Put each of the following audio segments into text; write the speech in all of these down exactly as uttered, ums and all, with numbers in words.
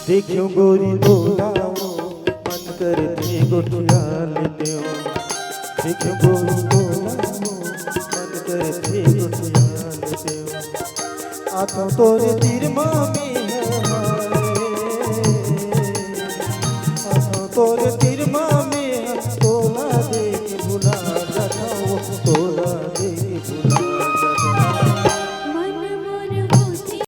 देखेंव गोरी तोला वो, मन करथे गोठिया लेतेंव। देखेंव गोरी तोला वो, मन करथे गोठिया लेतेंव। आथंव तोरे तीर मा में हर, आथंव तोरे तीर मा में हर, तोला देख भुला जाथंव, तोला देख भुला जाथंव। मन मोर होथे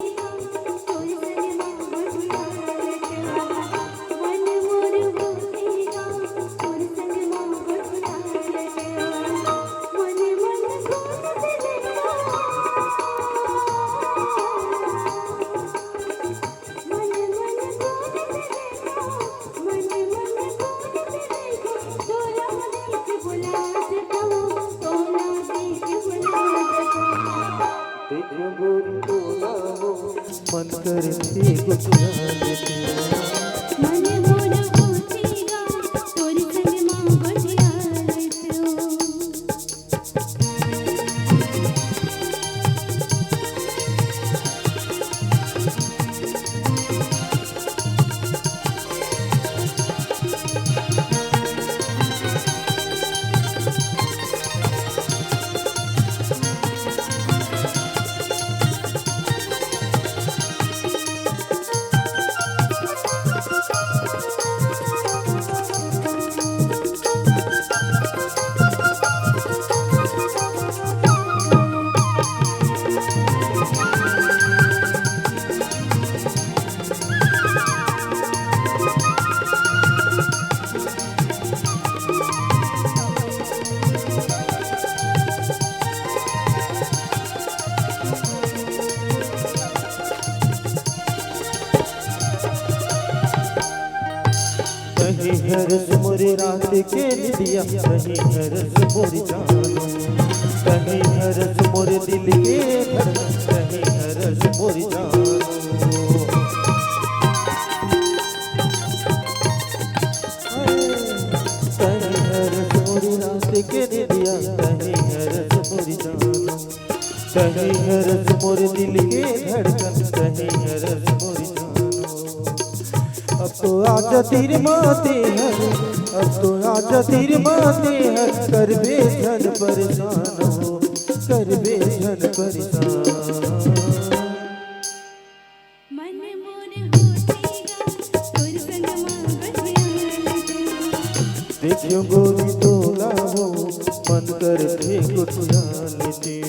मन करथे गोठिया लेतेंव। मन मोर होथे गा, तोर संग मा गोठिया लेतेंव। तहीं हरस मोरे रात के निंदिया, तहीं हरस मोर जान, तहीं हरस मोर दिल के धड़कन, तहीं हरस मोर जान। तहीं हरस मोर रात के निंदिया, तहीं हरस मोर जान। तहीं हरस मोर दिल के धड़कन, तहीं हरस मोर जान। अब तो आजा तीर मा ते हर, अब तो आजा तीर मा ते हर, करबे झन परेशान हो, करबे झन परेशान। मन मोर होथे गा, तोर संग मा गोठिया लेतेंव। देखेंव गोरी तोला वो, मन करथे गोठिया लेतेंव।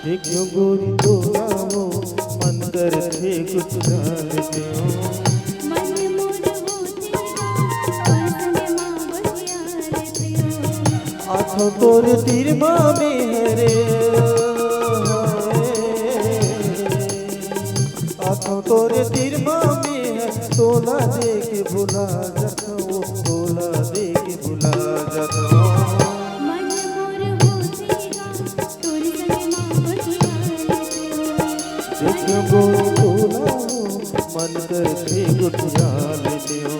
देखेंव गोरी तोला वो, मन करथे गोठिया लेतेंव। मन मोर होथे गा, तोर संग मा गोठिया लेतेंव। आथंव तोरे तीर मा में हर, आथंव तोरे तीर मा में हर, तोला देख भुला जाथंव, तोला देख मन मोर होथे गा तोर संग माँ गोठिया लेतेंव। देखबो तोला मन करथे गोठिया लेतेंव।